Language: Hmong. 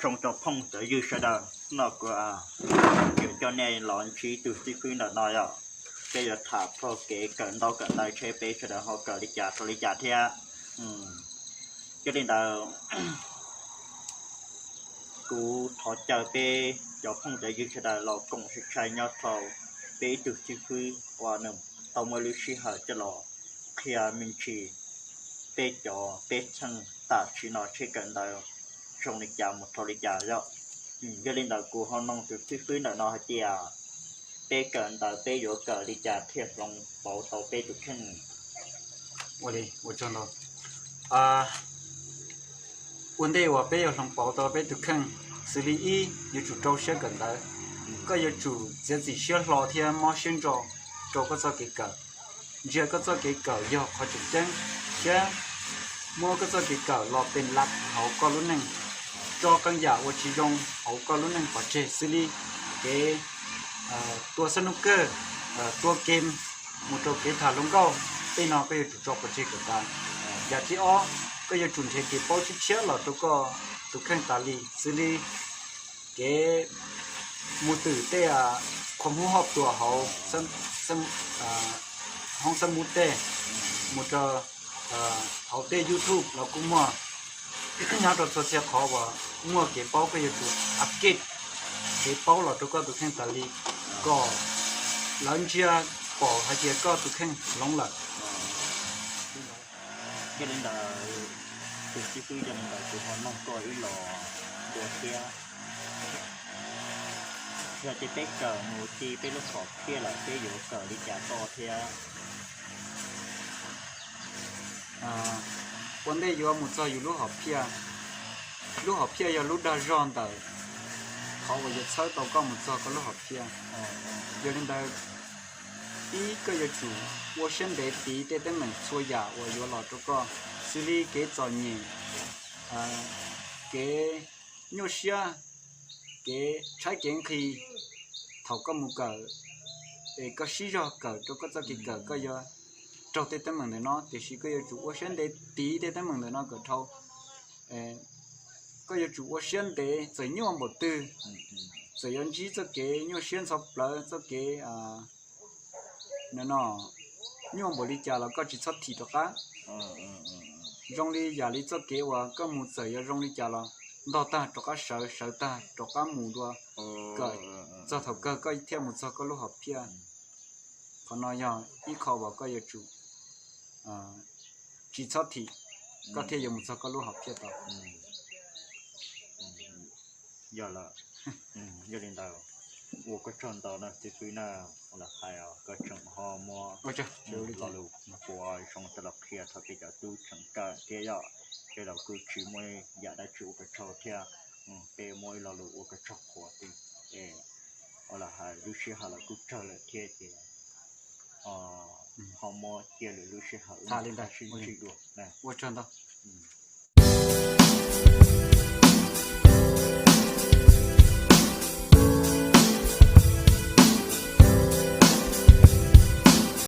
Zoo cov phooj cov ywg sawv daws, no kuv yuav coj nej los ntsib ib tug xib fwb ntawm no yom. Peb yuav tham txog kev kawm ntaub kawm ntawv seb peb sawv daws ho kawm li cas rau li cas thiab. Yog li ntawd, kuv thov caw peb cov phooj cov ywg sawv daws los koom tshai nyob rau peb ib tug xib fwb uas nws tau muaj lub sij hawm coj los qhia me ntsis peb cov peb txheej tam sim no seb kawm ntawv zoo li cas mus rau li cas yom. Yog li ntawd kuv ho nug tus xib fwb ntawm no hais tias peb kawm ntawv peb yuav kawm li cas thiaj hloov pauv tau peb tus kheej? Ua li, ua tsaug ntau. Ua ntej uas peb yuav hloov pauv tau peb tus kheej, xws li ib, yuav tsum rau siab kawm ntawv. Koj yuav tsum txiav txim siab hlo thiab mob siab ntso rau koj txoj kev kawm. Ntsia koj txoj kev kawm yog qhov tseem ceeb, thiab muab koj txoj kev kawm los pes lab hauv koj lub neej, tso qee yam uas tsis zoo hauv koj lub neej pov tseg, xws li kev tua xab nub kawg, tua game, mus rau kev tham hluas nkauj, tej no koj yuav tsum tso pov tseg kom tas. Yam thib ob, koj yuav tsum nrhiav kev paub tshiab tshiab los rau koj tus kheej tas li, xws li kev mus twm tej qhov hub hauv tuam hauv hoob xab mub tej, mus rau hauv tej YouTube los kuj muaj, nyob rau txhua txhia qhov uas muaj kev paub koj yuav tsum update kev paub los rau koj tus kheej tas li, kom lawv ntsia pom hais tias koj tus kheej hloov lawm. Yog li ntawd, tus xib fwb, yog li ntawd kuv ho nug koj ib los dua thiab. Yog tias peb kawm mus ti peb lub hom phiaj lawm peb yuav kawm li cas tau thiab? Ua ntej yuav mus txog yus lub hom phiaj, lub hom phiaj yog lub dag zog ntawm qhov uas yuav txhawb tau koj mus txog koj lub hom phiaj. Yog li ntawd, ib, koj yuav tsum ua siab ntev tiv tej teeb meem txhua yam uas yuav los rau koj, xws li kev txom nyem, kev nyuaj siab, kev tshaib kev nqhis thaum koj mus kawm, es koj sib zog kawm rau koj txoj kev kawm koj yuav raug tej teeb meem ntawm no, tiam sis koj yuav tsum ua siab ntev tiv tej teeb meem ntawm no kom dhau. Koj yuav tsum ua siab ntev txawm nyuaj npaum twg, txawm yuav ntsib txoj kev nyuaj siab ntxhov plawv, txoj kev no nyuaj npaum li cas los koj tsis txhob thim rov qab. Zoo li yam li txoj kev uas koj mus txawm yuav zoo li cas los ntog tag rov qab sawv, sawv tag rov qab mus dua, kom txog thaum kawg koj thiaj mus txog koj lub hom phiaj. Qhov no yog ib qho uas koj yuav tsum tsis txhob thim, koj thiaj yuav mus txog koj lub hom phiaj tau. Yog lawm, yog li ntawd, ua koj tsaug ntau na xib fwb na, ua li hais koj tseem ho muab lo lus puav zoo coj los qhia rau peb cov tub tseem kawm thiab yom, tej zaum kuj tsis muaj yam dab tsi ua koj tsaug thiab, peb muab ib lo lus ua koj tsaug qhuav xwb. Es ua li hais lub sij hawm los kuj tsawg lawm thiab ces ho muab cia lwm lub sij hawm tham li ntawd sib ntsib dua. Ua tsaug ntau.